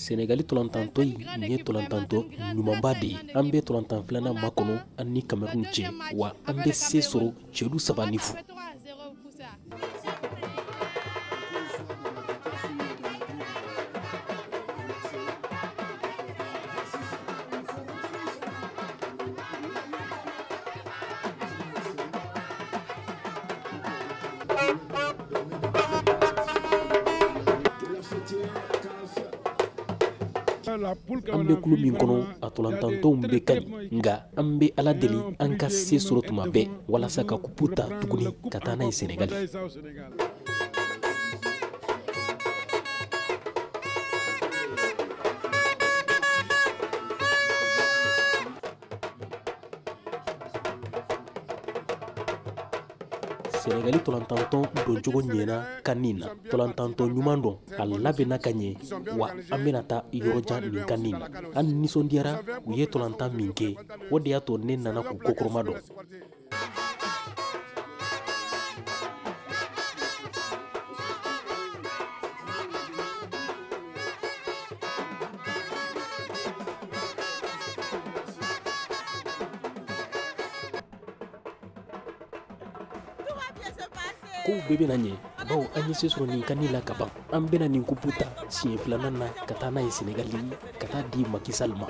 Senegali tolantantɔ in ye tolantantɔ ɲumanba de ye. An bɛ tolantan filanan makɔnɔ an ni Cameroun cɛ, wa an bɛ se sɔrɔ celu 3-0. An bɛ kulu min kɔnɔ, a tolantantɔnw bɛɛ ka ɲi, nka an bɛ Ala deli an ka se sɔrɔ tuma bɛɛ walasa ka kupu ta tuguni ka taa n'a ye Senegali. Senegali tolantantɔn doncogo ɲɛna CAN in na. Tolantantɔn ɲuman don, a labɛnna ka ɲɛ, wa an bɛna taa yɔrɔ jan nin CAN in na. An nisɔndiyara u ye tolantan min kɛ, o de y'a to ne nana k'u kɔkɔrɔma dɔn. Kow bɛɛ bɛna ɲɛ, bawo an ye se sɔrɔ nin CAN la ka ban. An bɛna nin kupu ta siɲɛ filanan na ka taa n'a ye Senegali, ka taa di Macky Sall ma.